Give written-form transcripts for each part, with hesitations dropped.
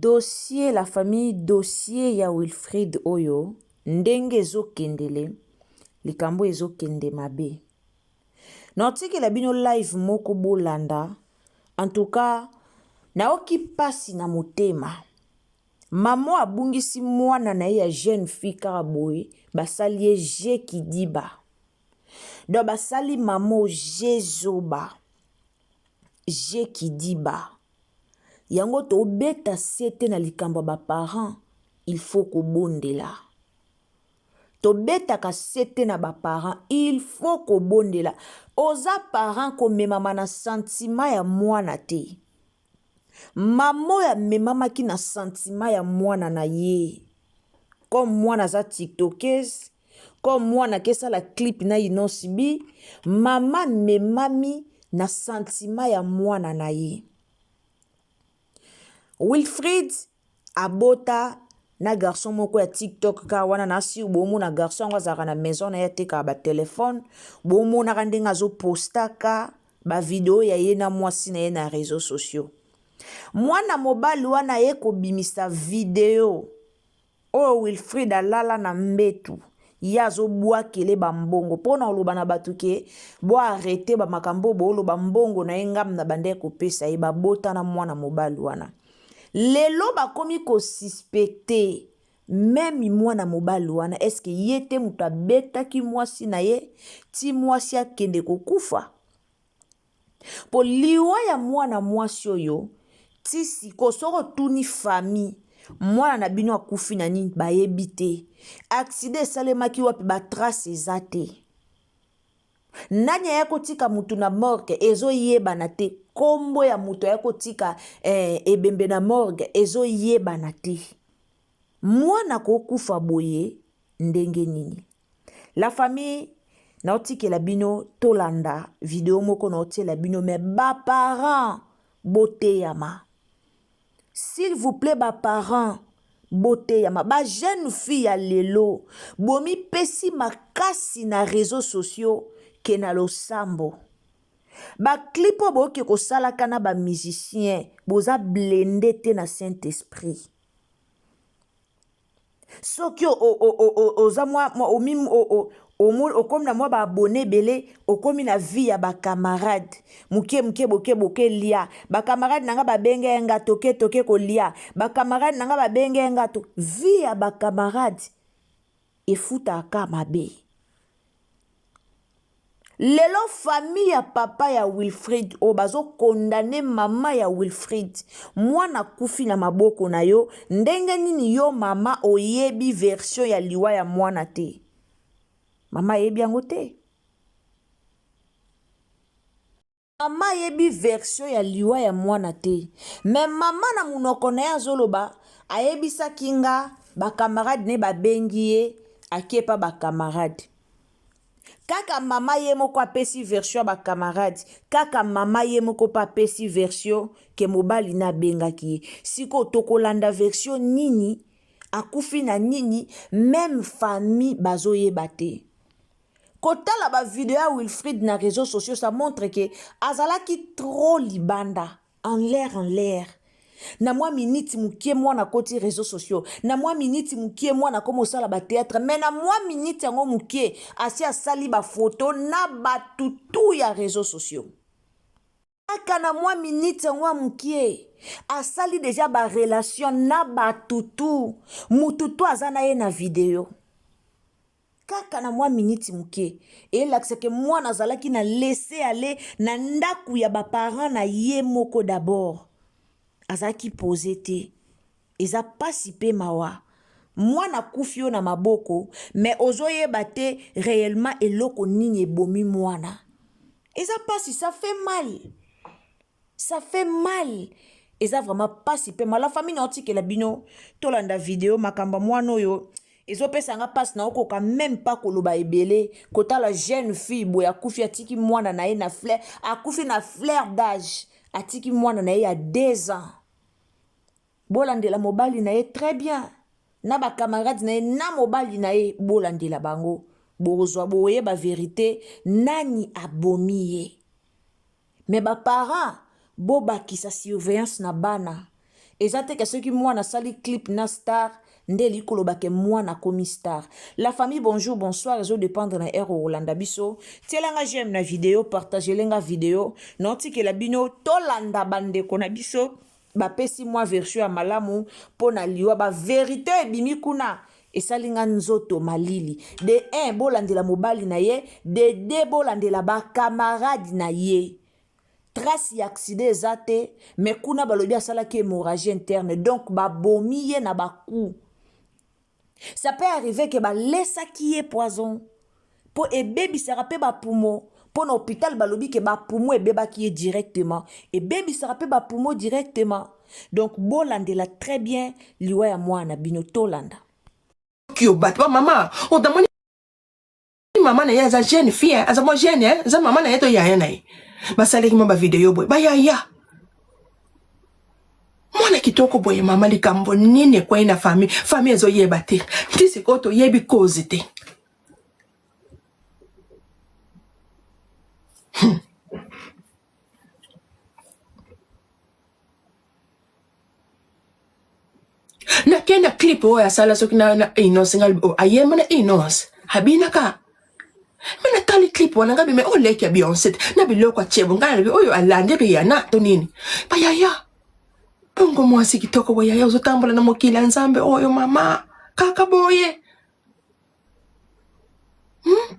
Dossier la famille dossier ya Wilfried oyo ndenge ezokendele likambo ezokende mabe. Naotikela bino live moko bolanda en tout cas nayoki pasi na motema. Maman abungisi mwana na ye ya jeune fille kaka boye basali ye je kidiba. Donc basali mamo je zoba je kidiba. Yango tobeta sete na likambo ya ba parents il faut kobondela. Tobetaka sete na ba parents il faut kobondela. Oza parent komemama na sentiment ya mwana te. Mama oyo amemamaki na sentiment ya mwana na ye comme mwana aza tiktokeuse comme mwana akesala clip na Innoss'B, mama amemami na sentiment ya mwana na ye. Wilfried abota na garçon moko ya tiktok kaka wana na sur bomona garçon yango azalaka na maison na ye atekaka batelefone bomonaka ndenge azopostaka bavideo ya ye na mwasi na ye na réseaux sociaux. Mwana mobali wana aye kobimisa video oyo Wilfried alala na mbetu ye azobwakele bambongo mpo na koloba na bato ke bo arrete bamakambo oyo booloba mbongo na ye ngam na banda kopesa ye babota na mwana mobali wana. Lelo bakomi kosuspecte meme mwana mobali wana eske ye te moto abetaki mwasi na ye ti mwasi akende kokufa? Po liwa ya mwana mwasi oyo ti sikoyo soki otuni famille mwana na bino akufi na nini bayebi te. Accident esalemaki wapi ba trace eza te. Nani aya kotika mutu na morgue ezoyebana te. Kombo ya mutu aya kotika eh, ebembe na morgue ezoyebana te. Mwana kokufa boye ndenge nini? La famille naotikela bino tolanda video moko naotiela bino me ba parents boteyama. S'il vous plaît ba parents boteyama. Ba jeune fille ya lelo bomipesi makasi na réseaux sociaux ke na losambo. Ba clip oyo boyoki kosalaka na ba musiciens boza blende te na Saint-Esprit. Soki oza mwa okomi na mwa baabone ebele okomi na vie ya bacamarade moke moke boke boke lia bacamarade na nga babenge ye nga toke toke kolia bacamarade na nga babenge ye nga to vie ya bacamarade efutaka mabe. Lelo famille ya papa ya Wilfried oyo bazo condamne mama ya Wilfried, mwana akufi na maboko na yo, ndenge nini yo mama oyebi version ya liwa ya mwana te? Mama ayebi yango te. Mama ayebi version ya liwa ya mwana te mais mama na munoko na ye azoloba ayebisaki nga ba camarade ne babengi ye ake pa ba camarade kaka mama ye moko apesi version ya ba camarade kaka mama ye moko pe apesi version ke mobali ne abengaki ye sikoyo tokolanda version nini akufi na nini meme famille bazoyeba te. Kotala ba video ya Wilfried na réseaux sociaux ça montre que azalaki trop libanda en l'air en l'air. Na mwa minute mukie mwana akoti réseaux sociaux, na mwa minute mukie mwana akoma osala ba théâtre, mais na mwa minute yango mukie asi asali ba photo na batu tout ya réseaux sociaux. Kaka na mwa minute yango ya mukie asali deja ba relation na batu tout, mutu tout aza na ye na video. Kaka na mwa miniti moke elakisa ke mwana azalaki na laisser aller na ndako ya ba parents na ye moko d'abord azalaki pose te. Eza pasi pe mawa mwana akufi yo na maboko mais ozoyeba te reellement eloko nini ebomi mwana. Eza pasi ça fait mal. Ça fait mal. Eza vraiment pasi pe ma la famille na otikela bino tolanda video makambo mwana oyo ezopesa nga pasi na okoka meme pas koloba ebele kotala jeune fille boye akufi atiki mwana na ye na fleur akufi na fleur d'âge atiki mwana na ye ya 2 ans bolandela mobali na ye très bien na ba camarade na ye na mobali na ye bolandela bango bokozwa boyeba verite nani abomi ye. Mais ba parents bobakisa surveillance na bana. Eza te ke soki mwana asali clip na star nde elingi koloba ke mwana akomi star. La famille bonjour bonsoir ezo dependre na heure okolanda biso. Tiela nga j'aime na video, partagele nga video. Naotikela bino tolanda bandeko na biso bapesi mwa version ya malamu mpo na liwa ba verite ebimi kuna esali nga nzoto malili. De 1 bolandela mobali na ye, de 2 bolandela ba camarade na ye. Trace ya accident eza te mais kuna balobi asalaki hémorragie interne donc babomi ye na ba coups. Ça peut arriver que balesaki ye poison mpo ebebisaka mpe bapumo mpo na hôpital balobi ke bapumo ebebaki ye directement ebebisaka mpe bapumo directement donc bolandela très bien liwa ya mwana na bino tolanda kio bato ba mama otamoni mama na ye aza jeune fille aza mwa jeune eh? aza mama na ye to yaya na ye basalaki mwa bavideo boye bayaya mwana kitoko boye mama likambo nini ekwei na famille famille ezoyeba te ti sikoyo toyebi cause te hmm. Nake na clip oyo asala soki na, na Inonce nga oh, ayemba na Inonce abinaka me natali clip wana nga bime oyo leki ya Beyonce te na biloko atie bo ngai nalobi oyo alandi Rihanna to nini bayaya bongo mwasi kitoko boyaya ozotambola na mokili ya Nzambe oyo mama kaka boye hmm?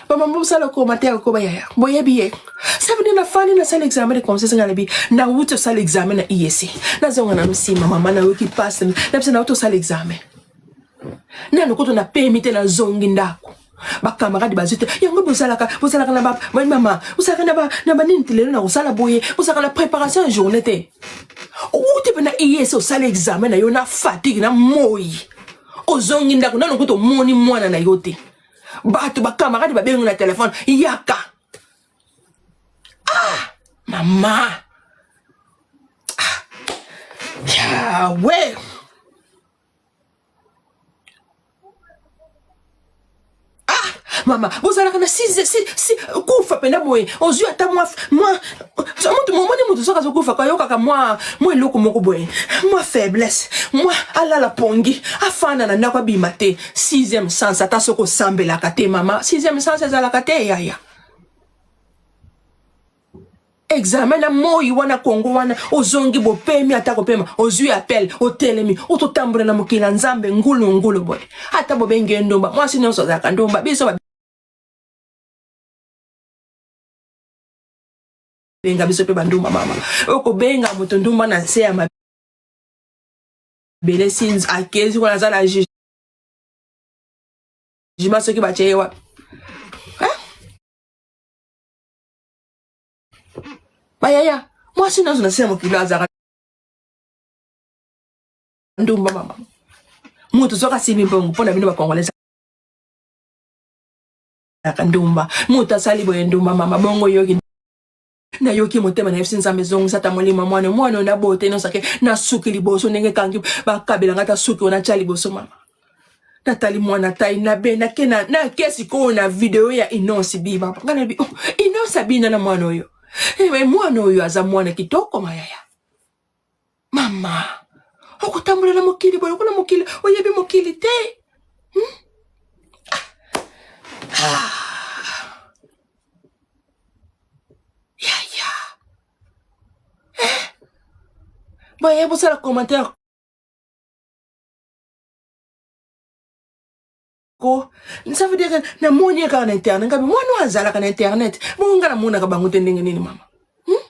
Mama bosala commentaire ko bayaya boyebi ye ça veut dire nafandi nasala examen de conscience ngai nalobi nauti osala examen na IEC nazonga nano nsima mama nayoki mpasi na biso nauti osala examen nano kutu napemi te nazongi ndako bakamarade bazwi te yango bozalaka bozalaka na mama bozalaka na banini te lelo na kosala boye bozalaka na préparation ya journée te outi mpe na IEC osala examen na yo na fatigue na moi ozongi ndako nano kutu omoni mwana na yo te bato bakamarade babengi na telefone yaka ah mama ah. yawe ah mama bozalaka na si, si, si, kufa mpena boye ozwi ata mwa mwa mutu momoni mutu soki azokufa kayokaka mwa mwa eloko moko boye mwa faiblesse mwa alala pongi afanda na ndako abima te Sixième sens ata soki osambelaka te mama sixième sens ezalaka te yaya examen na moi wana kongo wana ozongi bopemi ata kopema ozwi appel otelemi ototambola na mokili ya nzambe ngulu ngulu boye ata bobengi ye ndumba mwasi nyonso azalaka ndumba biso babenga biso mpe bandumba mama okobenga moto ndumba na nse ya mabele sins akezi kuna aza na jugement soki batie ye wapi eh? bayaya mwasi nyonso na se ya mokili azalaka ndumba mama moto soki asimbi mbongo mpo na bino bakongolais azalaka ndumba moto asali boye ndumba mama bongo yoki nayoki motema na yebisi nzambe ezongisa ata molimo mwana mwana oyo na bote nyonso ake na suki liboso ndenge ekangi bakabela ngai ata suki wana tya liboso mama natali mwana tai na be nake na nake sikoyo na video ya inonsi biba ngai nayebi oh, inonsi abina na mwana oyo eh, mwana oyo aza mwana kitoko mayaya mama okotambola na mokili boye lokola mokili oyebi mokili te hmm? ah. Ah. Yaya eh? Boye bosala commentaire ko ça veut dire namoni ye kaka na internet ngabi mwana oyo azalaka na internet bongo nga namonaka bango te ndenge nini mama hmm?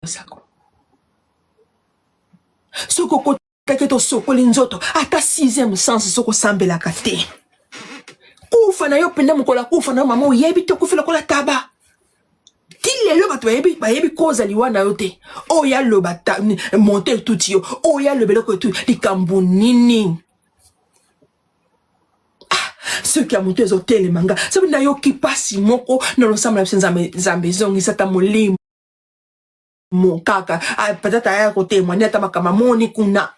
Sako. Soki okotaki tosokoli nzoto ata sixième sens soki osambelaka te kufa na yo mpenza mokolo ya kufa na yo mama oyebi te okufi lokola taba ti lelo bato bayebi bayebi koza liwa na yo te oyo aloba monte etuti yo oyo aloba eloko etuti likambo nini ah, Soki ya moto ezotelema nga soki nayoki mpasi moko na losambo na biso, Nzambe, Nzambe ezongisa ata molimo kaka, ah, peut-être aya kotémoigne ata makambo amoni kuna.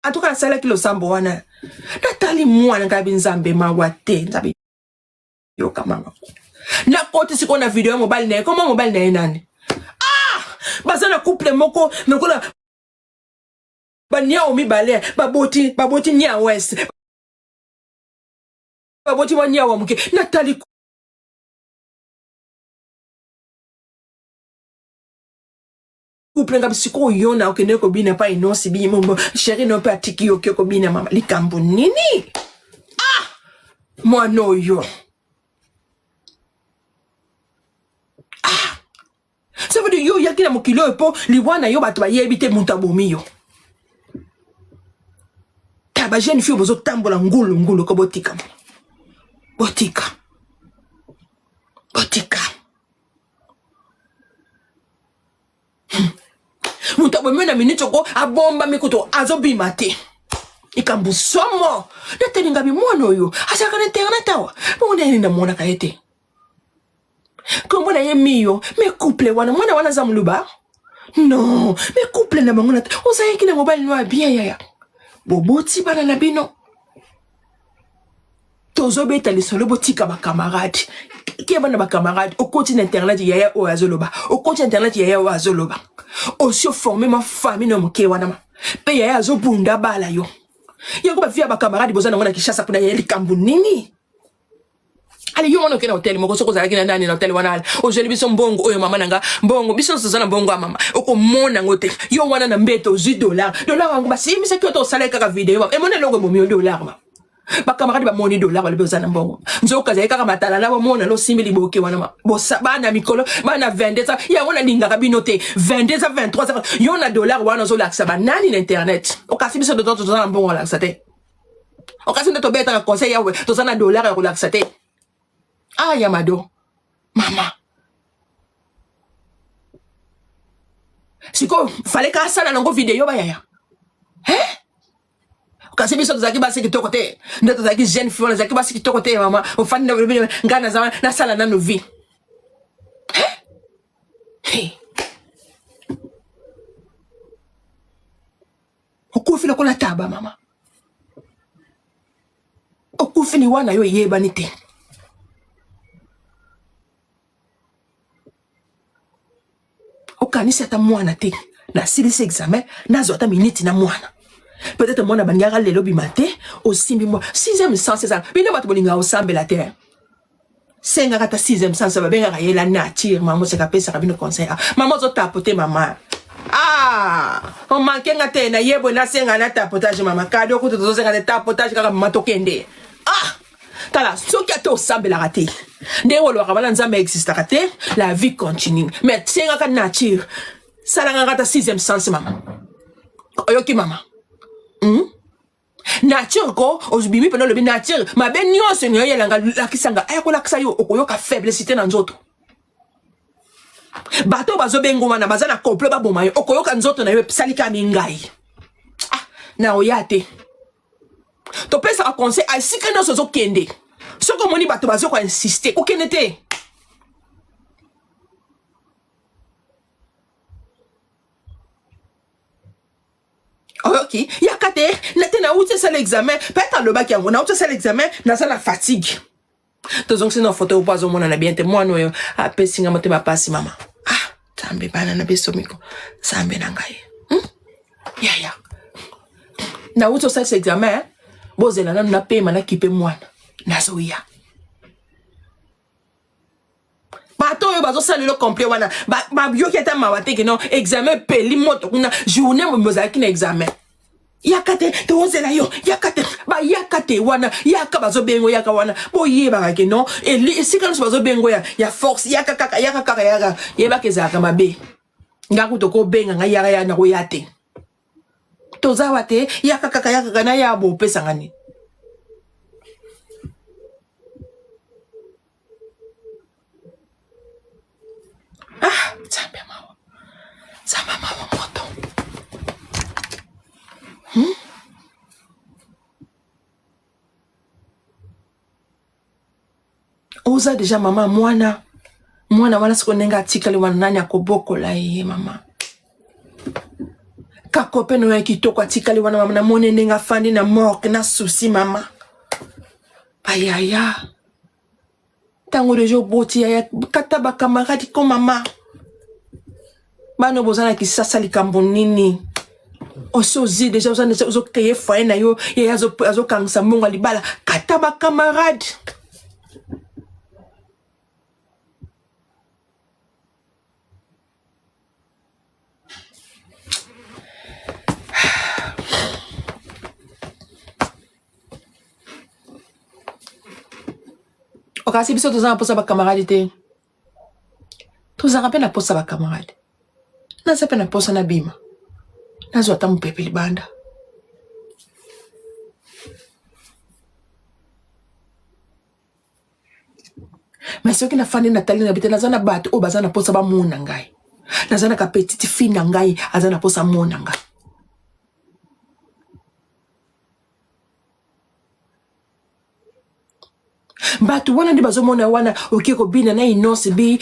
En tout cas nasalaki losambo wana, natali mwana ngai, Nzambe mawa te, Nzambe yoka mama. Nakoti sikoyo na video ya mobali na ye. Koma mobali na ye nani? Ah, baza na couple moko lokola baniao mibale, baboti niao west, baboti mwa niao ya moke. Natali couple nga sikoyo, yo na okende kobina pa Innoss'B, chéri no mpe atiki yo, oke kobina. Mama, likambo nini? Ah, mwana oyo, ah, ça veut dire yo oyaki na mokili oyo mpo liwa na yo bato bayebi te moto abomi yo. Ta bajeune fille bozotambola ngulu ngulu ko, botika, botika, botika. Moto abomi na minute oko abombami kutu azobima te. Likambo somo, natelingami mwana oyo azalaka na internet awa bongo nayeni namonaka ye te. Kombo na ye Miyo. Mais couple wana, mwana wana aza moluba non, mais couple na bango na ozalaki na mobali no ya bien yaya, boboti bana na bino. Tozobeta lisolo, botika bacamarade, keba na bacamarade. Okoti na internet, yaya oyo azoloba, okoti na internet, yaya oyo azoloba. Osi oforme ma famille no moke wana ma mpe yaya azobunda bala yo yango. Bavie ya bacamarade boza nango na Kinshasa kuna yaya, likambo nini? Ale yo wana oke na hotel moko, soki ozalaki na nani na hotel wana, ozweli biso mbongo oyo mama na nga, mbongo biso nyonso toza na mbongo ya mama, okomona yango te. Yo wana na mbeto ozwi dollar, dollar yango basimisaki yo to osalaki kaka video mama, emoni eloko ebomi yo dollar ma. Bacamarade bamoni dollar, balobi oza na mbongo, nzoka azali kaka matala na bomona losimbi liboke wana ma. Bosa bana mikolo bana 22 yango nalingaka bino te, 22 23 yo na dollar wana ozolakisa banani na internet? Okasi biso toza na mbongo olakisa te, okasi nde tobetaka conseil yawe, toza na dollar ya kolakisa te. Ah, ya mado mama, sikoyo fale ka asala nango video bayaya, eh? Kasi biso tozalaki basi kitoko te, nde tozalaki jeune fille wana, ezalaki basi kitoko te. Mama ofandi ngai naza nasala nano vie, eh? Hey. Okufi lokola taba mama, okufi liwa na yo eyebani te. Okanisi ata mwana te, nasilisi examen, nazwa ata miniti na mwana, peut-être mwana balingaka lelo bima te. Osimbi mwa sixième sens, ezala bino bato bolingaka osambela te, sengaka ata sixième sens, babengaka ye la nature. Mama oseka apesaka bino conseil. Mama ozotapote mama, ah, omanke nga te na ye boye, nasenga na tapotage mama, kado kutu tozosenga te, tapotage kaka mama, tokende. Ah, tala, soki ata osambelaka te ndenge olobaka wana, Nzambe existaka te, la vie continue, mais sengaka nature, salangaka ata sixième sens mama. Oyoki mama? Nature ko obimi mpena, olobi nature mabe nyonso eyoyelanga, lakisanga, aya kolakisa yo, okoyoka faiblesse na nzoto. Bato oyo bazobengo wana baza na complot baboma yo, okoyoka nzoto na yo esalikami ngai. Ah, na oya te, topesaka conseil esika nyonso ozokende, soki omoni bato bazo koinsiste, kokende te. Oyoki? Yaka te na te, nauti esala examen, peut-être alobaki yango, nauti esala examen, naza na fatigue. Tozongisi na foto po azomonana bien te. Mwana oyo apesi nga motema pasi mama. Ah, Nzambe, bana na biso miko, Nzambe na ngai, Yaya, nauti osalisa examen, bozela nanu napema, nakipe mwana, nazoya. Bato oyo bazosala lelo complet wana bayoki ata mawa te ke non, examen epeli moto kuna, journée mobimba ozalaki na examen, yaka te, tozela yo, yaka te, bayaka te wana, yaka bazobengo, yaka wana, boyebaka ke non, esika nyonso bazobengo ya force, yaka kaka, yaka kaka, yaka, yebaka ezalaka mabe. Nga kutu kobenga ngai yaka ya, nakoya te, toza wa te, yaka kaka, yaka kaka, na ya bopesanga nini? Ah, Nzambe mawa, Nzambe mawa moto, Oza deja mama mwana. Mwana wana siko ndenge atikali wana nani akobokola ye mama? Kakope no ya kitoko atikali wana mama, namoni ndenge afandi na morgue na souci mama. Ayaya. Tango deja oboti yaya kata ba camarade ko mama. Bana boza na kisasa likambo nini? Osi ozi deja oza deja ozo créer foyer na yo yaya azokangisa mbongo ya libala kata ba camarade. Okasi biso toza na mposa bacamarade te, tozalaka mpe na mposa bacamarade. Naza mpe na mposa nabima, nazwa ata mopepe libanda. Mais soki nafandi natali na bite, naza na bato oyo baza na mposa bamona ngai, naza na ka petite fille na ngai aza na mposa amona ngai. Bato wana nde bazomona wana oke kobina na inonce bi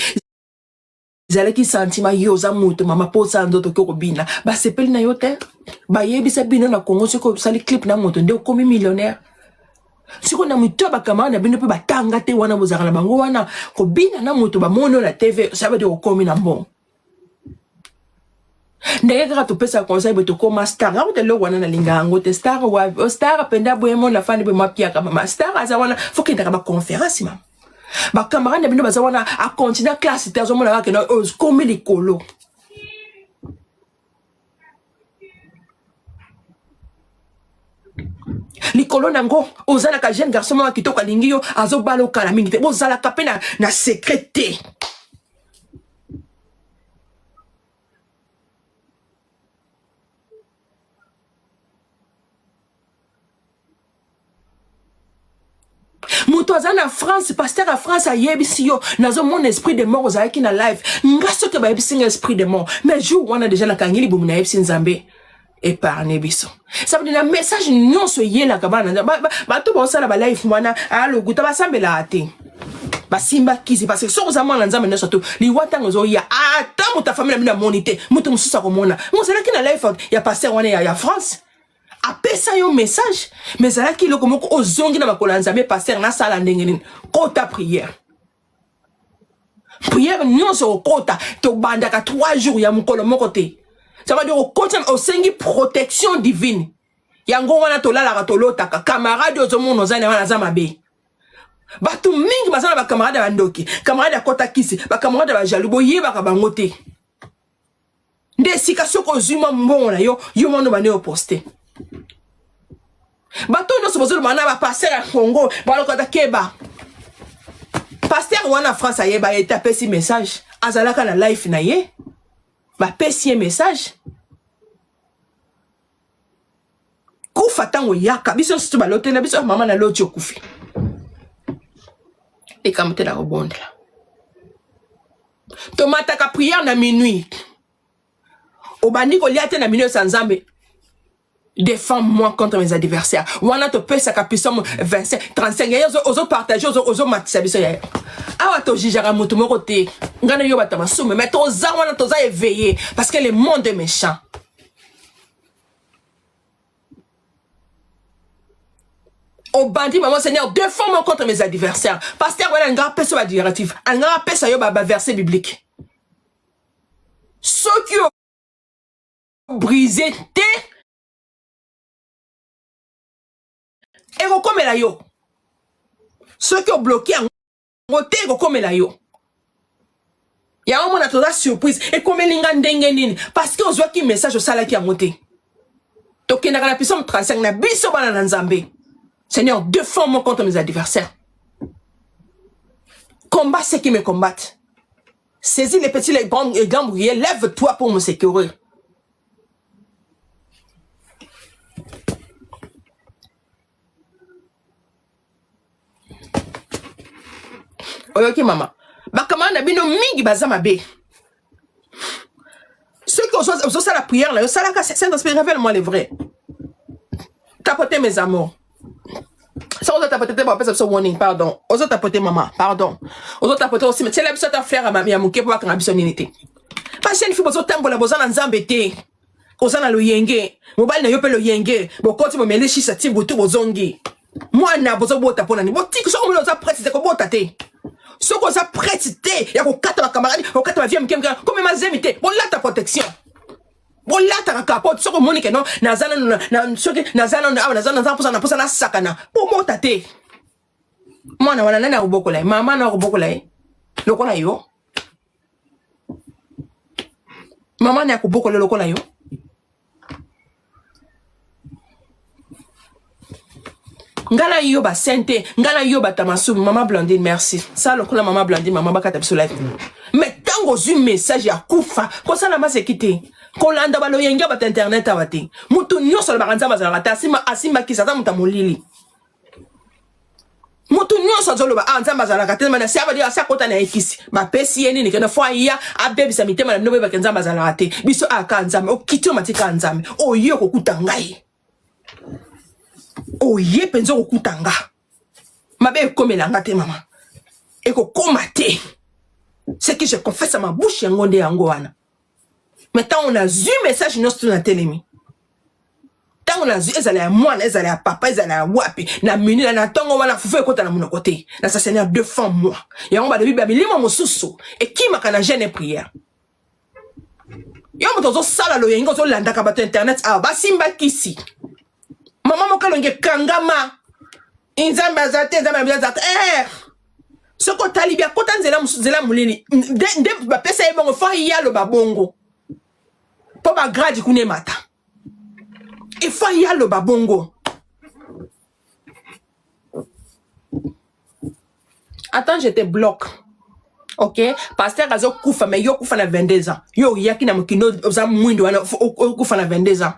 ezalaki sentiment, yo oza moto mama posa ya nzoto oke kobina, basepeli na yo te. Bayebisa bino na Congo soki osali clip na moto nde okomi millionnaire. Sikoyo na moto ya bacamarade na bino mpe batanga te, wana bozalaka na bango wana kobina na moto bamoni oyo na TV, ça veut dire okomi na mbongo. Ndenge kaka topesa conseil boye tokoma star, nga kuta eloko wana nalinga yango te. Star wa star mpenza boye mona afandi boye mapiaka mama star aza wana, fo kendaka baconférence mama. Bacamarade na bino baza wana akontinue classe te, azomona kaka kende okomi likolo. Likolo nango ozalaka jeune garçon moko kitoko alingi yo, azobala okala mingi te, bozalaka mpe na, na secret te. Moto aza na France, pasteur ya France ayebisi yo, nazomona esprit de mort ozalaki na live. Nga soki bayebisi nga esprit de mort, mais jour wana deja nakangi libumu, nayebisi Nzambe épargne biso. Ça veut dire na message nyonso eyelaka bana bato baosala ba live wana alokuta, basambelaka te, basimba kisi. Parce que soki oza mwana Nzambe nyonso to liwa ntango ezoya, ata moto ya famille na bino amoni te, moto mosusu akomona. Ozalaki na live ya pasteur wana ya France, apesa yo message, mais ezalaki eloko moko ozongi na makolo ya Nzambe. Pasteur, nasala ndenge nini? Kota prière, prière nyonso okota, tobandaka 3 jours ya mokolo moko te. Ça veut dire okota, osengi protection divine. Yango wana tolalaka, tolotaka camarade ozomona oza na wana aza mabe. Bato mingi baza na bacamarade ya bandoki, camarade akota kisi, bacamarade ya bajaloux, boyebaka bango te. Nde esika soki ozwi mwa mbongo na yo, yo mwana obandi oposte. Bato nyonso bozoloba na bapaster ya Congo balokata keba. Paster wana France ayeba ye te, apesi message, azalaka na life na ye, bapesi ye message. Kufa ntango eyaka biso nyonso balotela biso, mama na loti okufi, likambo te na kobondela. Tomataka prière na minuit, obandi kolia te na minuit ya Nzambe, défends-moi contre mes adversaires. Wana topesaka psaume 25 35 yaya, ozopartage, ozomatisa biso yaya. Awa tojijaka moto moko te, ngai na yo bato masumu, mais toza wana, toza éveillé parce que le monde est méchant. Obandi maman, Seigneur défends-moi contre mes adversaires. Pasteur wana alingaka apesa ba directive, alingaka apesa yo ba verset biblique. Soki obrise te, ekokomela yo. Soki obloke yango te, ekokomela yo. Yango mona toza surprise, ekomeli nga ndenge nini? Parce que ozwaki message, osalaki yango te. Tokendaka na psaume 35 na biso bana na Nzambe. Seigneur, défends-moi contre mes adversaires, combat ceux qui me combattent, saisis les petits, les grands et grands brouillés, lève-toi pour me secourir. Oyoki mama, bakamana na bino mingi baza mabe. Soki ozosala prière na yo, salaka, Saint-Esprit, révèle-moi le vrai. Tapote mes amours. Soki ozo tapote te, bapesa biso warning, pardon. Ozo tapote mama, pardon. Ozo tapote aussi, tiela biso ata fleur ya moke po bakanga biso nini te. Ba jeune fille bozo tambola boza na Nzambe te. Oza na loyenge, mobali na yo pe loyenge, bokoti bomeli shisa ti butu bozongi. Mwana bozo bota pona nini? Botiki soki omoni oza prête te kobota te. Soki oza prête te ya kokata ba camarade, kokata ba vie mike mike, komema zemi te, bolata protection. Bolataka capote soki omoni ke non naza nanu na soki naza nanu awa naza naza mposa na mposa nasakana, bobota te. Mwana wana nani akobokola ye? Mama na akobokola ye lokola yo? Mama na akobokola lokola yo? Nga na yo ba sainte, nga na yo ba tamasumu. Mama Blandine, merci. Ça lokola mama Blandine, mama bakata biso live. Mais tango ozwi message ya kufa, kosala maseki te. Kolanda ba loyenge ba internet awa te. Mutu nyonso alobaka Nzambe azalaka te, asimba asimba kisa aza mutu ya molili. Mutu nyonso azoloba ah Nzambe azalaka te, mana si abadi asi akota na ye kisi. Bapesi ye nini kende fo aya abebisa mitema na bino boyebaka Nzambe azalaka te. Biso aka Nzambe, okiti omati ka Nzambe. Oye okokuta ngai. Oye mpenza okokuta nga. Mabe ekomela nga te mama. Ekokoma te. Ce que je confesse à ma bouche yango nde yango wana. Mais ntango nazwi message nyonso to natelemi. Ntango nazwi ezala ya mwana, ezala ya papa, ezala ya wapi, na minute na ntongo wana fufu ekota na monoko te. Na sa Seigneur défends moi. Yango balobi ba milimo mosusu ekimaka na jeûne et prière. Yo moto ozosala loyenge ozolandaka bato internet awa basimba kisi. Mama moko elongi ekangama. Nzambe aza te, Nzambe aza te. Eh! Soki otali bia kota nzela mosusu, nzela molili. Nde, nde bapesa ye bongo, fo ye aloba bongo. Po ba grade kuna emata. Il faut ye aloba bongo. Attends, je te bloque. Ok, pasteur azo kufa mais yo kufa na 22 ans. Yo oyaki na mokili oza mwindo wana okufa na 22 ans.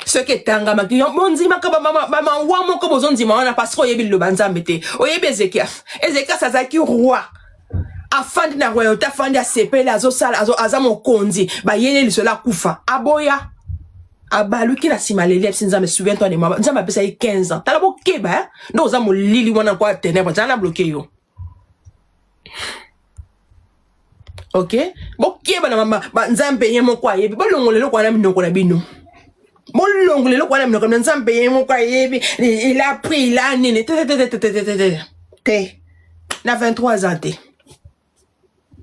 Soki etangamaki yo bondimaka bamawa moko bozondima wana parce que oyebi liloba Nzambe te. Oyebi Ezekias. Ezekias azalaki roi. Afandi na royauté, afandi asepeli, azosala, aza mokonzi. Bayeli lisolo akufa. Aboya. Abaluki na nsima aleli abisi Nzambe souviens-toi de moi. Nzambe apesa ye 15 ans. Tala bokeba hein. Nde oza molili wana kwa ténèbres, zala na bloqué yo. Ok? Bokeba na mama ba Nzambe ye moko ayebi. Bolongola eloko wana minoko na bino. Bolongola eloko wana minoko na Nzambe ye moko ayebi. Il a pris, il a nini. Te te te te te te te te. Te. Na 23 ans te.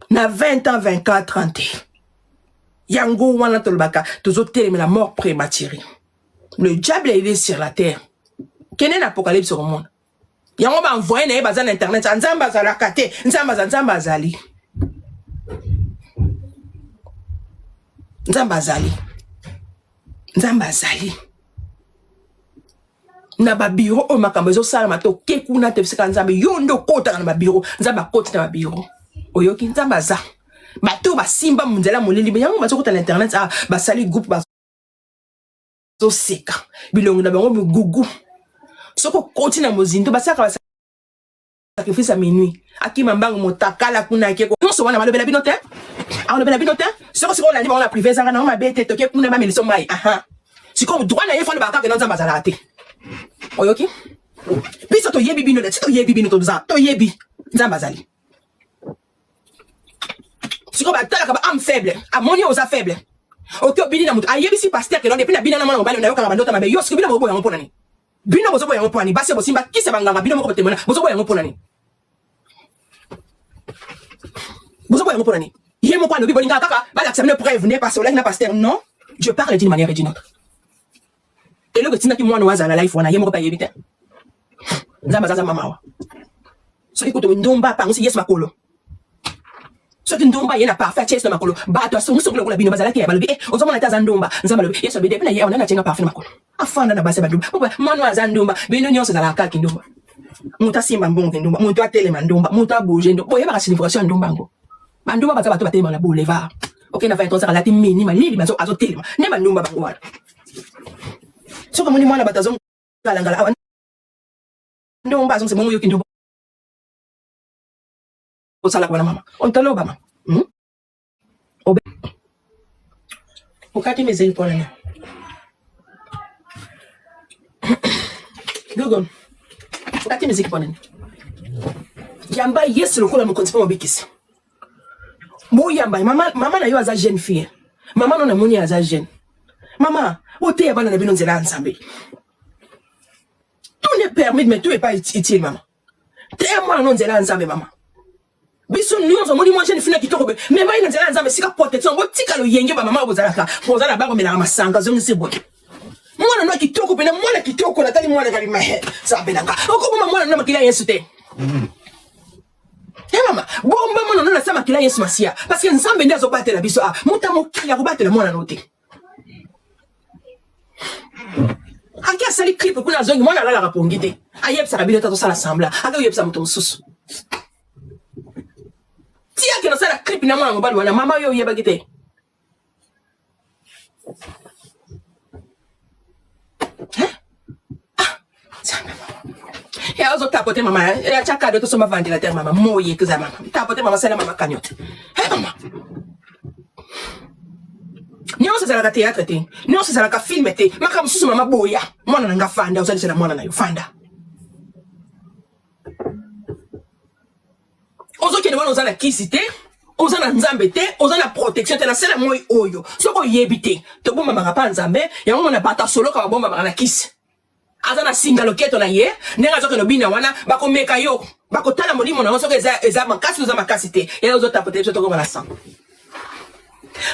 Na 20 ans, 24 ans te. Yango wana tolobaka tozotelemela mort prématurée. Le diable il est sur la terre. Kende na Apocalypse okomona. Yango ba envoyé na ye baza na internet. Nzambe azalaka te. Nzambe aza, Nzambe azali. Nzambe azali. Nzambe azali. Na ba bureau oyo makambo ezosalama toke kuna te bisika Nzambe yo nde okotaka na ba bureau. Nzambe akoti na ba bureau. Oyoki Nzambe aza. Bato basimba nzela molili yango bazokota na internet ah basali groupe bazoseka bilongi na bango migugu. Soki okoti na mozindo basalaka ba sacrifice à minuit. Akima mbangu motakala kuna ake nyonso wana balobela bino te. Alobela bino te. Soki sikoyo olandi bango na privé ezanga na mabe te toke kuna bameliso mai. Aha. Sikoyo droit na ye fana bakaka na Nzambe azalaka te. Oyoki? Biso toyebi bino te, toyebi bino toza, toyebi Nzambe azali. Sikoyo batalaka ba âme faible, amoni oza faible. Oki obini na moto, ayebisi pasteur ke non depuis na bina na mwana mobali nayokaka bandota mabe. Yo sikoyo bino boboya yango mpona nini? Bino bozoboya yango mpona nini? Basi bosimba kisi ya banganga bino moko botemona, bozoboya yango mpona nini? Bozoboya yango mpona nini? Ye moko alobi bolingaka kaka balakisa bino preuve nde parce olaki na pasteur. Non, je parle d'une manière et d'une autre. Eloko etindaki mwana oyo azala na life wana ye moko mpe ayebi te. Nzambe aza mama awa. Soki kutu ndumba apangusi Yesu makolo. Soki ndumba ye na parfait atie Yesu na makolo, bato asongisongi lokola bino bazalaki ya balobi eh ozomona te aza ndumba. Nzambe alobi Yesu alobi depuis na ye awa nani atienga parfait na makolo. Afanda na basi ya bandumba. Pourquoi mwana oyo aza ndumba, bino nyonso ezalaka kaka kindumba. Moto asimba mbongo kindumba, moto atelema ndumba, moto abouge ndumba. Boyebaka signification ya ndumba yango. Bandumba baza bato batelema na boulevard. Ok na 23 alati mini malili bazo azotelema. Nde bandumba bango wana. Soki omoni mwana bato azongalangala awa ndumba azongisa bongo yoki ndumba. Osalaka wana mama. Ontalo bama. Obe. Okati mezeli pona nini? Google. Kati miziki mpo nini? Yamba Yesu lokola mokonzi mpe mobikisi. Boyamba mama, mama na yo aza jeune fille. Mama no namoni aza jeune. Mama, boteya bana na bino nzela ya Nzambe. Tout n'est permis mais tout n'est pas utile mama. Teya mwana no nzela ya Nzambe mama. Biso nyonso omoni mwa jeune fille na kitoko be mema ye na nzela ya Nzambe sika protection botika loyenge ba mama bozalaka boza na bango melaka masanga zongisi boye mwana no kitoko pena mwana kitoko natali mwana kalima he Nzambe na nga okoboma mwana no makila ya Yesu te He mama bomba mwana no na sa makila ya Yesu Masiya parce que Nzambe nde azobatela biso a moto ya mokili akobatela mwana no te ake asali clip kuna azongi mwana alalaka pongi te ayebisaka bino te azosala sembla ake oyebisa moto mosusu ti ake nasala clip na mwana mobali wana mama oyo oyebaki te Ya ozo tapote mama ya tya kado tosomba ventilateur mama moye toza mama tapote mama sala mama cagnotte hey, mama nyonso ezalaka théâtre te nyonso ezalaka filme te makambo mosusu mama boya mwana na nga fanda ozalisela mwana na yo fanda ozokende wana oza na kisi te oza na nzambe te oza na protection te na se na moi oyo soki oyebi te tobombamaka mpa nzambe yango mona bato asoloka babombamaka na kisi aza na singa loketo na ye ndenge azokende obina wana bakomeka yo bakotala molimo na yo soki eza, eza makasi oza makasi te ye ozotapote biso tokoma na sang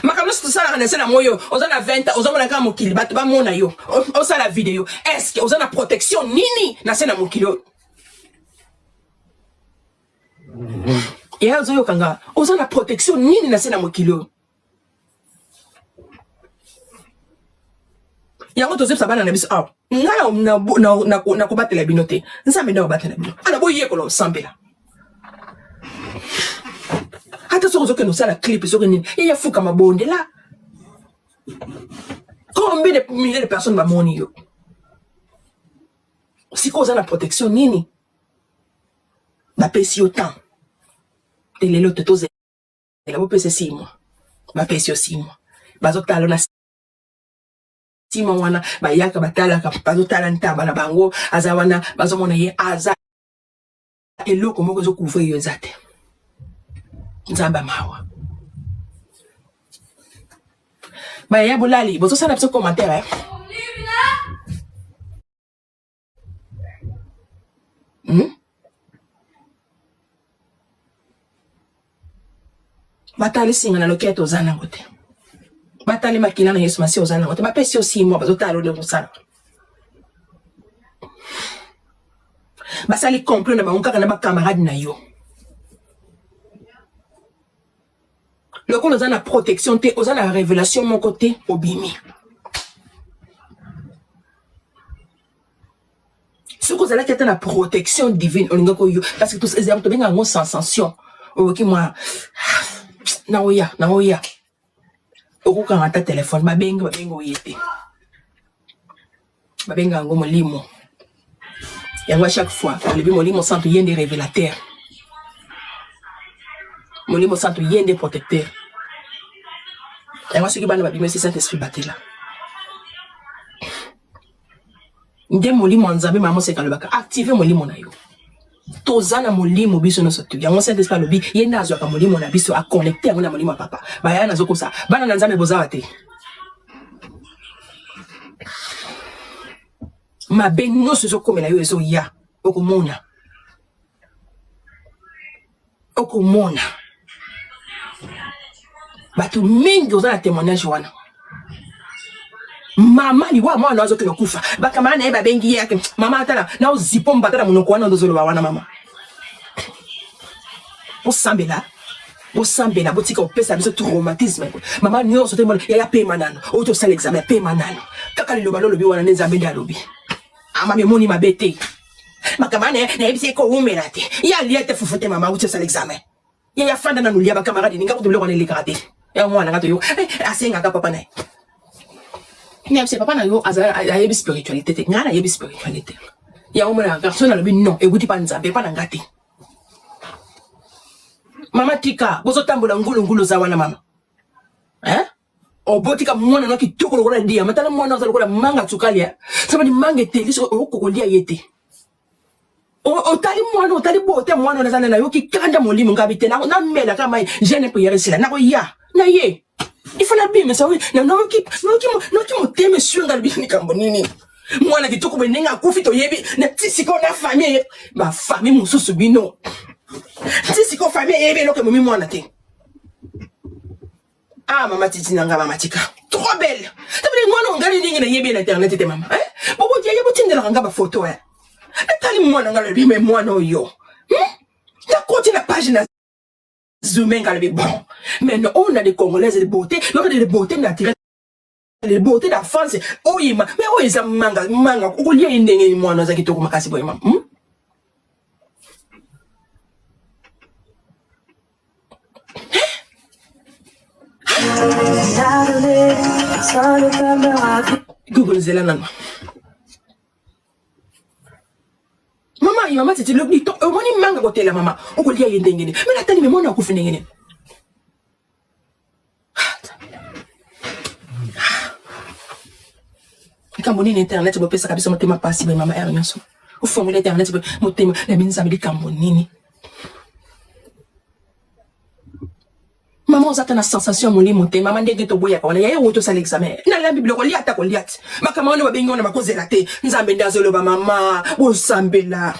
makambo nyonso tosalaka na se na moi oyo oza na 20 ans ozomona kaka mokili bato bamona yo osala video estce oza na protection nini na se na mokili oyo ye azoyoka nga oza na protection nini na se na mokili oyo yango tozebisa bana na biso awa ngai nakobatela bino te nzambe nde akobatela bino ala boyekola osambela ata soki ozokende osala clip soki nini ye yafukama bondela combien de milliers de personnes bamoni yo sikoyo oza na protection nini bapesi yo temps te lelo te tozela bopesa 6 mois bapesi yo 6 mois bazotala na 6 mois wana bayaka batalaka bazotala ntaba na bango aza wana bazomona ye aza eloko moko ezocouvrir yo eza te nzambe mawa bayaya bolali bozosala biso commentaire eh? Batali singa na loketo oza nango te batali makila na yesu masi oza nango te bapesi yo simo bazotala ndenge osala basali complot na bango kaka na bacamarade na yo lokola oza na protection te oza na révélation moko te obimi soki ozalaki ata na protection divine olingaki oyo parce que ezalaka tobenga yango sensation oyoki mwa naoya naoya okokanga ata telefone babengi babengi oye te babenga yango molimo yango a chaque fois olobi molimo santu ye nde révélateur molimo santu ye nde protecteur yango soki bana babimisi saint esprit batela nde molimo ya nzambe mama moseka alobaka active molimo na yo toza na molimo biso nyonso tu yango saint esprit alobi ye nde azwaka molimo na biso aconnecte yango na molimo ya papa bayaya nazokosa bana na nzambe bozawa te mabe nyonso ezokomela yo ezoya okomona okomona bato mingi oza na témoignage wana mama liwa mwana azokende kufa bakamara na ye babengi ye ake mama atala na ozipo mbata na monoko wana ozoloba wana mama bosambela bosambela botika kopesa biso traumatisme mama nyonso te mona yaya pema nano oyo tosala examen pema nano kaka liloba lolobi wana nde nzambe nde alobi amami emoni mabe te makambo wana nayebisi ye kowumela te ye alia te fufu te mama auti osala examen ye afanda nanu lia bacamarade ninga kutu biloko wana elekaka te ya mwana nga toyo eh, asengaka papa na ye nayebisi papa na yo ayebi spiritualité te ngai nayebi spiritualité yango mona garçon alobi non ewuti pa nzambe epa na nga te mama tika bozotambola ngulungulu oza wana mama eh? obotika mwana no kitoko lokola diama tala mwana aza lokola manga sukali ya sabani manga eteli soki okoki kolia ye te. Otali mwana, otali bote mwana oyo naza na nayoki kanda molimo ngabi te namelaka mai jeune prière esila nakoya na ye il faut nabimisa oyo nayoki nayoki motema eswi nga lobi likambo nini mwana kitoko boye ndenge akufi toyebi na ti sikoyo na famille bafamille mosusu bino ti sikoyo famille eyebi eloko emomi mwana te. Ah mama titi na nga mama tika trop belle. Tabele mwana ngali ndenge na yebi na internet te mama. Eh? Bobo dia yebo tindelaka nga ba photo eh. Natali mwana nga lobi mais mwana oyo. Hmm? Nakoti na page na zoom nga lobi bon. Mais non, on a des congolaises de beauté, on a des beautés naturelles. Les beautés d'enfance oyima mais oyo eza manga manga okolia ye ndenge mwana aza kitoko makasi boye mama hmm? Google zela nano mama mama titi lobi to omoni manga kotela mama okolia ye ndenge nini me natali me mwana akufi ndenge nini. Likambo nini internet bopesaka biso motema pasi boye mama heure nyonso ofongoli internet boye motema na binzambe likambo nini mama oza ata na sensation ya molimo te mama ndenge toboyaka wana yaya oyo tosala examen nalambi biloko lia ata kolia te makambo wana babengi wana bakozela te nzambe nde azoloba mama bosambela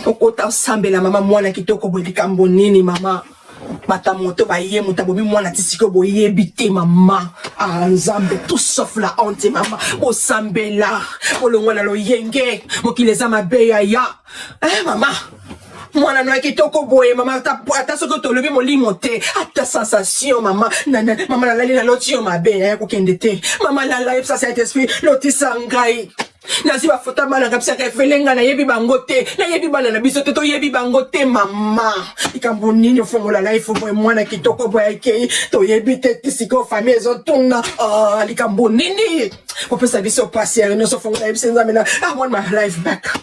okota osambela mama mwana kitoko boye likambo nini mama bata moto baye moto abomi mwana ti sikoyo boyebi te mama ah, nzambe tout sauf la honte mama bosambela bolongwa na loyenge mokili eza mabe yaya eh, mama mwana no ya kitoko boye mama ata, ata soki tolobi molimo te ata sensation mama na, na, mama nalali naloti yo mabe yaya kokende te mama lala yebisa saint esprit lotisa ngai nazwi bafoto ya bana kabisa refele ngai nayebi bango te nayebi bana na biso te toyebi bango te mama likambo nini ofongola life boye mwana kitoko boye akei toyebi te ti sikoyo famille ezotuna ah, likambo nini kopesa biso pasi ya nyonso ofongola yebisi nzambe na I want my life back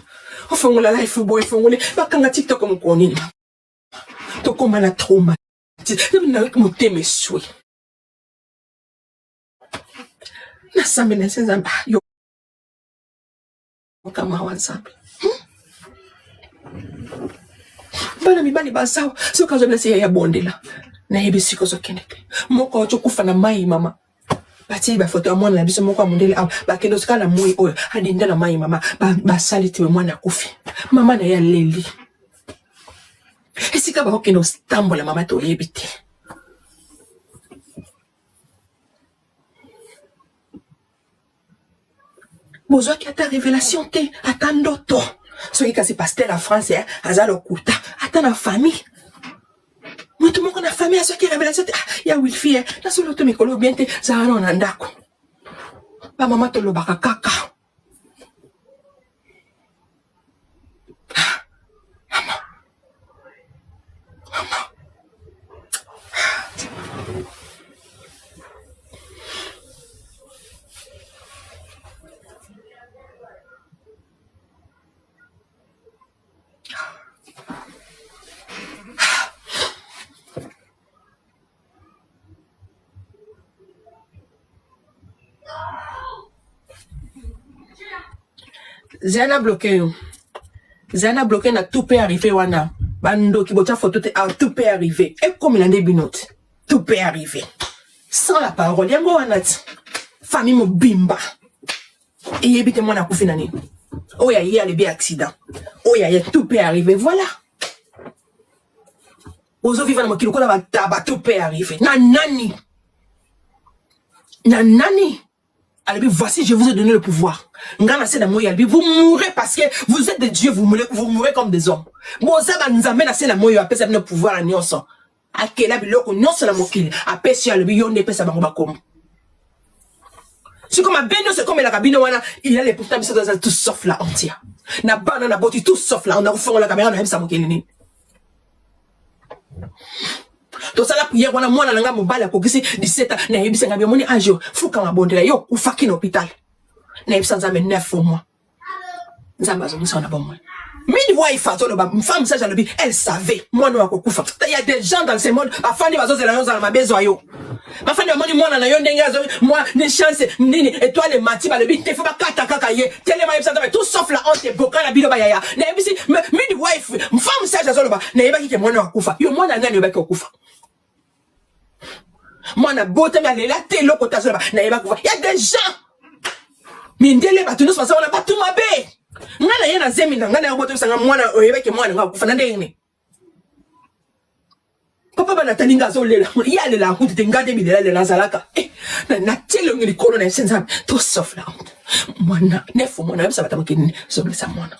ofongola life boye efongoli bakanga tiktok mokolo nini tokoma na trauma motema eswi nasambe na se nzambe ah, yoka mawa nzambe hmm? Bana mibali bazawa soki azobela se yaya bondela nayebi sika ozokende te moko auti okufa na mai mama batie bafoto ya mwana na biso moko ya mondele awa bakende osika na moi oyo adinda na mai mama basali te mwana akufi mama na ye aleli esika bakokende otambola mama toyebi te. Bozwaki ata revelation te ata ndoto soki kasi pasteur ya france eh, aza lokuta ata na famille moto moko na famille azwaki revelation te ah, ya wilfi eh, nasoloto mikolo bien te zala nao na ndako bamama tolobaka kaka ah, mama mama Zana bloqué yo. Zana bloqué na tout peut arriver wana. Bandoki botia photo te ah, tout peut arriver. Ekomela nde bino te. Tout peut arriver. Sans la parole yango wana ti. Famille mobimba. Eyebi te mwana akufi na nini. Oyo aye alobi accident. Oyo aye tout peut arriver. Voilà. Ozo vivre na mokili lokola bataba tout peut arriver. Na nani? Na nani? Alobi voici je vous ai donné le pouvoir. Nga na se na moi alobi vous mourrez parce que vous êtes des dieux vous mourrez, vous mourrez comme des hommes. Boza ba nzambe na se na moi apesa bino pouvoir nyonso. Akela biloko nyonso na mokili apesi alobi yo nde pesa bango bakombo. Siko mabe nyonso ekomelaka bino wana il a les pourtant biso toza tout sauf la honte. Na bana na boti tout sauf la honte na kofongola kamera na yebisa mokili nini. Tosala prière wana mwana na nga mobali akokisi 17 ans nayebisa nga biomoni age oyo fukama bondela yo okufaki na hôpital nayebisa nzambe 9 mois nzambe azongisa na bomoi midwife azoloba femme sage alobi elle savait mwana oyo akokufa. Il y a des gens dans ce monde bafandi bazozela yo ozala mabe ezwa yo. Bafandi bamoni mwana na yo ndenge azo mwa ni chance nini étoile emati balobi te fo bakata kaka ye telema yebisa nzambe tout sauf la honte boka na bino bayaya nayebisi midwife femme sage azoloba nayebaki ke mwana akufa yo mwana nani oyebaki okufa mwana botami alela te eloko te azoloba nayebaki kufa ya des gens mindele bato nyonso baza wana bato mabe ngai na ye na zemi na ngai na yo botobisanga mwana oyebaki mwana ngai akufa na ndenge nini Papa bana tali nga azolela ye alelaka kutu te nga nde bilelalela nazalaka eh, natie elongi likolo na ye se nzambe to sauf la honte mwana nefo mwana yebisa bato mokili nini zongisa mwana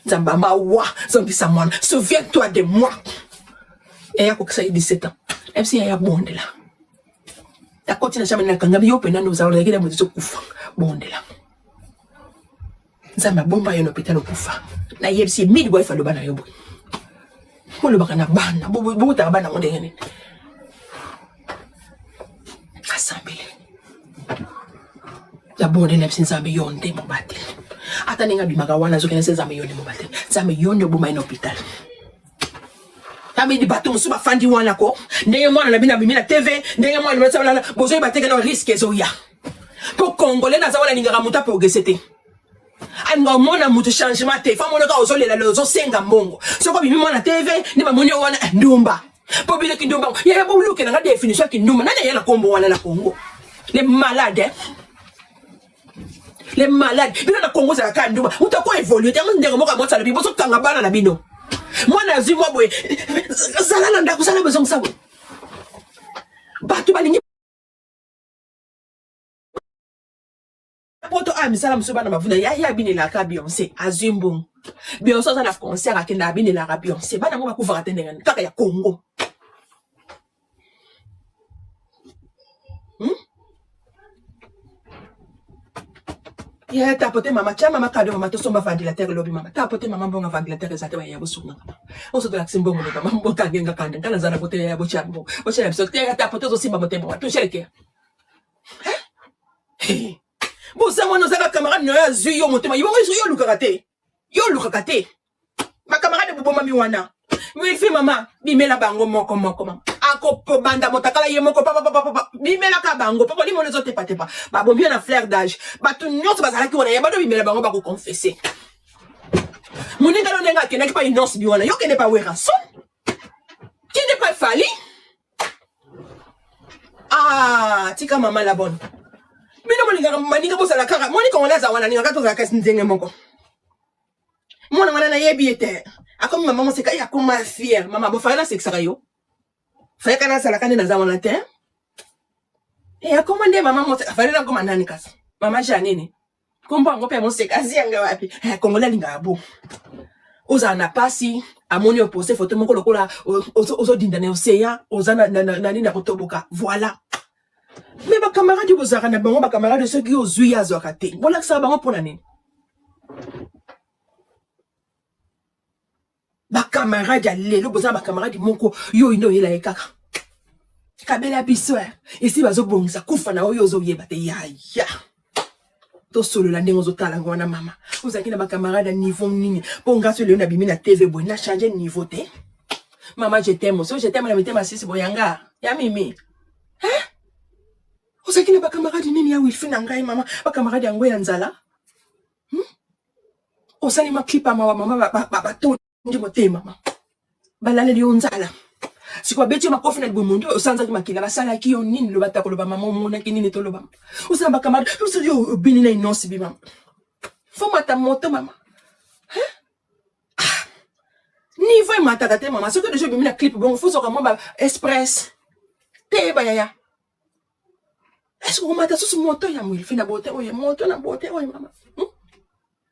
nzambe mawa zongisa mwana souviens toi de moi eya kokisa ye 17 ans ebisi yaya bondela akoti na chambre nakangami yo mpena nde ozalaki na moto ezokufa bondela Nzambe abomba yo na hôpital okufa. Nayebisi midwife aloba na yo boye. Bolobaka na bana, bobotaka bana yango ndenge nini? Asambeli. Nabondeli nayebisi Nzambe yo nde mobateli. Ata ndenge abimaka wana azokende se Nzambe yo nde mobateli. Nzambe yo nde oboma ye na hôpital. Amedi bato mosusu bafandi wana ko ndenge mwana na bino abimi na TV ndenge mwana na bozoyeba te kena risque ezoya. Po congolais naza wana alingaka moto aprogresse te. Alinga omona moto changement te. Fa mona ka ozolela le ozosenga mbongo. Soko bimi mwana TV nde bamoni yo wana eh, ndumba. Po bino kindumba. Ya bolukela nga définition ya kindumba. Nani aya na kombo wana na Congo? Les malades. Hein? Les malades. Bino na Congo ezalaka ndumba. Moto ako évoluer te. Yango ndeko moko ya mwasi alobi bozokanga bana na bino. Mwana azwi mwa boye. Zala na ndako, zala bozongisa boye. Bato balingi poto aya misala mosusu bana bavunda ya ye abinelaka Beyonce azwi mbongo Beyonce aza na concert akenda abinelaka Beyonce bana yango bakufaka te ndenge kaka ya Congo hmm? ye tapote mama tia mama kado mama tosomba ventilateur lobi mama tapote mama mbongo ventilateur eza te baya bosungaka mama osotolakisi mbongo ne mama mbokange nga kanda nga naza na bote ya botia mbongo botia na biso te tapote ozosimba motema wa toshelekea Hey. Boza wana ozaka camarade na yo azwi yo motema yo yo olukaka te yo olukaka te bacamarade bobomami wana wifi mama bimela bango moko moko mama akobanda motakala ye moko papapapapa bimelaka bango papa limono ezotepatepa babombi yo na fleur d'age bato nyonso bazalaki wana ya bado bimela bango bakoconfesse moninga no ndenge akendaki pa inonce bi wana yo kende pa werrason kende pa fali Ah, tika mama la bonne. Bino bolingaka baninga bozala kaka moni congolais aza wana alingaka tozala kasi ndenge moko. Mwana wana nayebi ye te. Akomi mama moseka ye akoma fier. Mama bofaya nasekisaka yo. Fayaka nazalaka nde naza wana te. E akoma nde mama moseka. Fale nakoma nani kasi? Mama Janine. Kombo yango mpe moseka azi yango wapi? Eh, congolais alingaka bo. Ozala na pasi, amoni oposte photo moko lokola ozodinda na océan, oza na nini na kotoboka. Voilà. Mais ba camarades bozalaka na bango, ba camarades soki ozwi ye azwaka te. Bolakisaka bango mpona nini? Ba camarades ya lelo boza ba camarades moko yo oyo nde oyela ye kaka. Kabela biso eh. Esi bazobongisa kufa na oyo ozoyeba te yaya. Tosolola ndenge ozotala ngo wana mama. Ozalaki na ba camarades ya niveau nini? Po nga so lelo nabimi na TV boye na changer niveau te. Mama je t'aime, so je t'aime na mitema sisi boyanga. Ya mimi. Hein? Ozalaki na ba camarades nini ya wifi na ngai mama? Ba camarades yango ya nzala? Hmm? Osali ma clip ya mawa mama batondi motema mama. Balaleli yo nzala. Sikoyo babeti yo makofi na libumu nde osanzaki makila basalaki yo nini loba ta koloba mama omonaki nini toloba osala bakamade osali yo obini na inonsi bi mama fomata moto mama ah, niveau emataka te mama soki deja obimi na clip bongo fozoka mwa ba express te bayaya est-ce que omata susu moto ya mwilfi na bote oyo moto na bote oyo mama hmm?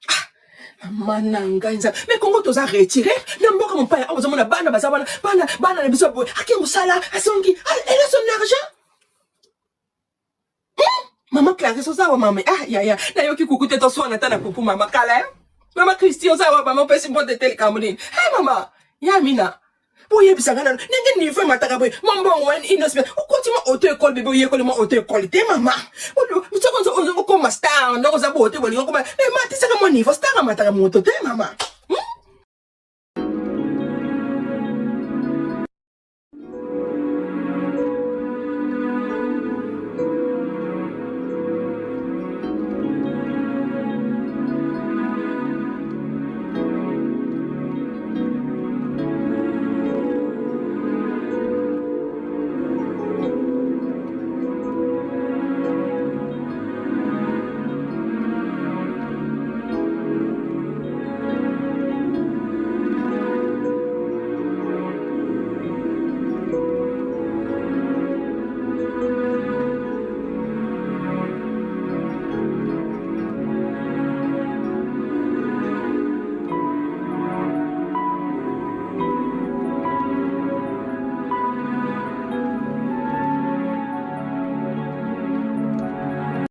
ah, mama na ngai nzambe me kongo toza retire na mboka mopaya awa ozomona bana baza wana bana bana na biso boye ake mosala asongi ah, elle a son argent hmm? mama clarisse oza wa mama ah yaya nayoki kuku te toswana ata na kuku mama kala eh? mama christi oza wa mama opesi mbote te likambo nini hey, mama ya mina boyebisa nga nano ndenge niveau emataka boye mwa mbongo wana inospe okoti mwa auto école bebe oyekoli mwa auto école te mama soki okoma star ndoko oza boye te bolingi okoma ematisaka mwa niveau star amataka moto te mama.